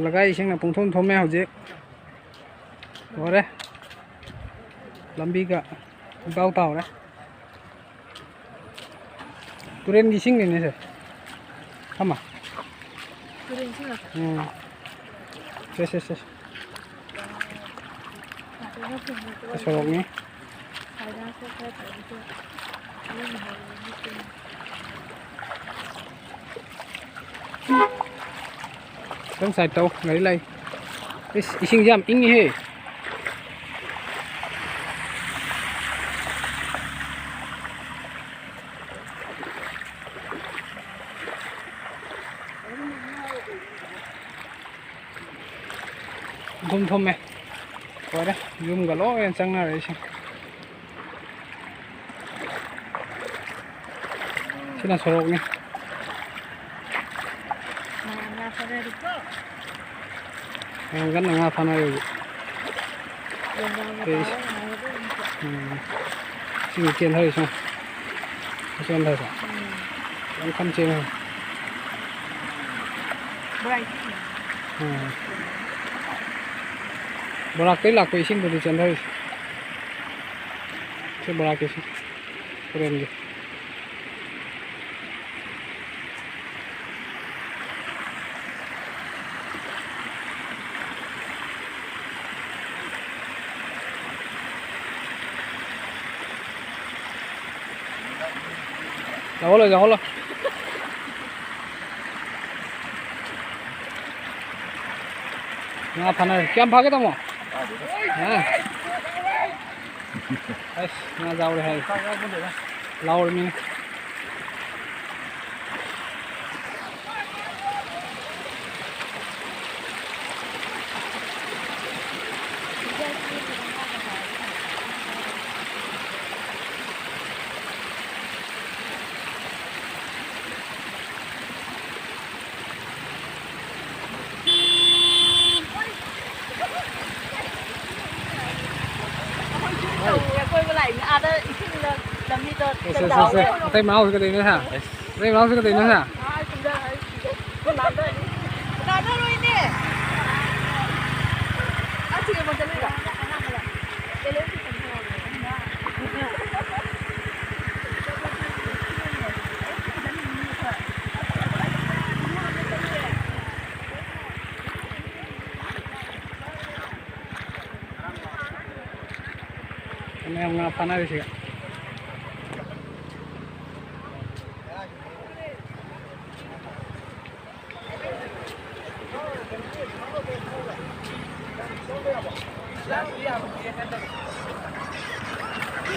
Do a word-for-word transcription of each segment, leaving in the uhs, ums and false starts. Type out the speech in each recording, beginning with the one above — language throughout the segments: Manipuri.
ꯂꯒꯥꯏ ꯏꯁꯤꯡꯅ ꯄꯨꯡꯊꯨꯝ ꯊꯨꯝꯃꯦ ꯍꯧꯖꯤꯛ꯫ ꯂꯣꯏꯔꯦ꯫ ꯂꯝꯕꯤꯒ ꯏꯄꯥꯎ ꯇꯥꯎꯔꯦ꯫ ꯇꯨꯔꯦꯟꯒꯤ ꯏꯁꯤꯡꯅꯤꯅꯦ ꯁꯦ꯫ ꯐꯝꯃ꯫ ꯇꯨꯔꯦꯟ ꯏꯁꯤꯡꯂꯣ? ꯎꯝ꯫ ꯁꯦ, ꯁꯦ, ꯁꯦ꯫ ꯁꯣꯔꯣꯛꯅꯤ꯫ ꯈꯤꯇꯪ side ꯇꯧ, ꯒꯥꯔꯤ ꯂꯥꯛꯏ꯫ ꯏꯁ, ꯏꯁꯤꯡꯁꯦ ꯌꯥꯝ ꯏꯪꯉꯤꯍꯦ꯫ ꯊꯨꯝ ꯊꯨꯝꯃꯦ꯫ ꯂꯣꯏꯔꯦ꯫ ꯌꯨꯝꯒ ꯂꯣꯏꯅ ꯆꯪꯅꯔꯦ ꯏꯁꯤꯡ꯫ ꯁꯤꯅ ꯁꯣꯔꯣꯛꯅꯤ꯫ ꯃꯌꯥꯝ ꯂꯥꯛꯄꯗꯗꯤꯀꯣ꯫ ꯌꯥꯝ ꯀꯟꯅ ꯉꯥ ꯐꯥꯅꯔꯤ ꯍꯧꯖꯤꯛ꯫ ꯂꯦꯡꯒꯥꯒ ꯑꯩ ꯄꯥꯎ ꯉꯥꯏꯔꯒ ꯑꯗꯨꯝ ꯎꯝ꯫ ꯁꯤꯒꯤ ꯆꯦꯟꯊꯔꯤꯁꯦ꯫ ꯆꯦꯟꯊꯔꯤꯁꯦ꯫ ꯎꯝ꯫ ꯌꯥꯝ ꯀꯟꯅ ꯆꯦꯟꯊꯔꯤ꯫ ꯕꯣꯔꯥꯛꯇꯩ ꯂꯥꯛꯄ ꯏꯁꯤꯡꯗꯨꯗꯤ ꯆꯦꯟꯊꯔꯤꯁꯦ꯫ ꯁꯤ ꯕꯣꯔꯥꯛꯀꯤ ꯏꯁꯤꯡ꯫ ꯇꯨꯔꯦꯟꯒꯤ꯫ ꯌꯥꯎꯍꯜꯂꯣ, ꯌꯥꯎꯍꯜꯂꯣ꯫ ꯉꯥ ꯐꯥꯅꯔꯦ꯫ ꯀꯌꯥꯝ ꯐꯥꯒꯦ, ꯇꯥꯃꯣ? ꯍꯥ? ꯑꯁ, ꯉꯥ ꯆꯥꯎꯔꯦ ꯍꯥꯏ꯫ ꯂꯥꯎꯔꯃꯤꯅꯦ꯫ ꯑꯩꯈꯣꯏ ꯀꯣꯏꯕ ꯂꯥꯛꯏꯅꯦ꯫ ꯑꯥꯗ ꯏꯁꯤꯡꯗ ꯂꯝꯕꯤꯗ ꯁꯦ, ꯁꯦ, ꯁꯦ, ꯁꯦ꯫ ꯆꯠꯂ ꯑꯇꯩ ꯃꯅꯥꯎꯁꯦ ꯀꯩꯗꯧꯔꯤꯅꯣ ꯍꯥ? ꯑꯇꯩ ꯃꯅꯥꯎꯁꯦ ꯀꯩꯗꯧꯔꯤꯅꯣ ꯍꯥ? ꯑꯥ, ꯁꯤꯗ, ꯁꯤꯗ꯫ ꯀꯅꯥꯗ? ꯀꯅꯥꯗ ꯂꯣꯏꯅꯦ? ꯃꯌꯥꯝ ꯉꯥ ꯐꯥꯅꯔꯤꯁꯤꯒ꯫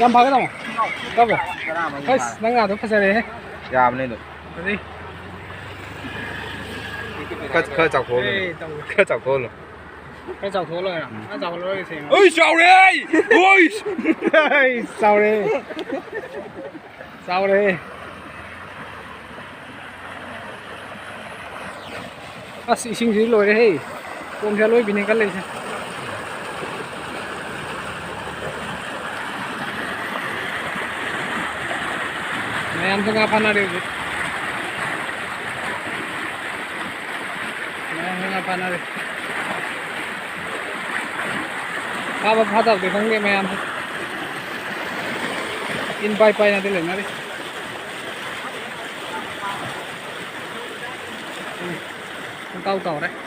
ꯌꯥꯝ ꯐꯥꯒꯗꯕ꯫ ꯀꯕꯣ? ꯑꯁ, ꯅꯪ ꯉꯥꯗꯣ ꯐꯖꯔꯦꯍꯦ꯫ ꯌꯥꯕꯅꯦ ꯑꯗꯨꯝ꯫ ꯑꯗꯩ ꯈꯔ, ꯈꯔ ꯆꯥꯎꯊꯣꯛꯍꯜꯂꯣ꯫ ꯑꯦ, ꯇꯧꯔꯦ꯫ ꯈꯔ ꯆꯥꯎꯊꯣꯛꯍꯜꯂꯣ꯫ ꯈꯔ ꯆꯥꯎꯊꯣꯛꯍꯜꯂꯣ ꯍꯥꯏꯔꯣ? ꯎꯝ꯫ ꯈꯔ ꯆꯥꯎꯍꯜꯂꯔꯣꯏꯒꯦ ꯁꯦꯡꯅ꯫ ꯑꯩ ꯆꯥꯎꯔꯦ! ꯑꯩ! ꯑꯩ ꯆꯥꯎꯔꯦ! ꯆꯥꯎꯔꯦ! ꯑꯁ, ꯏꯁꯤꯡꯁꯤꯗꯤ ꯂꯣꯏꯔꯦꯍꯦ꯫ ꯀꯣꯝꯁꯦ ꯑꯂꯣꯏꯕꯤꯅꯦ ꯀꯜꯂꯤꯁꯦ꯫ ꯃꯌꯥꯝꯁꯨ ꯉꯥ ꯐꯥꯅꯔꯦ ꯍꯧꯖꯤꯛ꯫ ꯃꯌꯥꯝꯁꯨ ꯉꯥ ꯐꯥꯅꯔꯦ꯫ ꯐꯥꯕ ꯐꯥꯗꯕꯗꯤ ꯈꯪꯗꯦ ꯃꯌꯥꯝꯁꯦ꯫ ꯏꯟ ꯄꯥꯏ ꯄꯥꯏꯅꯗꯤ ꯂꯩꯅꯔꯤ꯫ ꯎꯝ, ꯄꯨꯡꯇꯥꯎ ꯇꯥꯎꯔꯦ꯫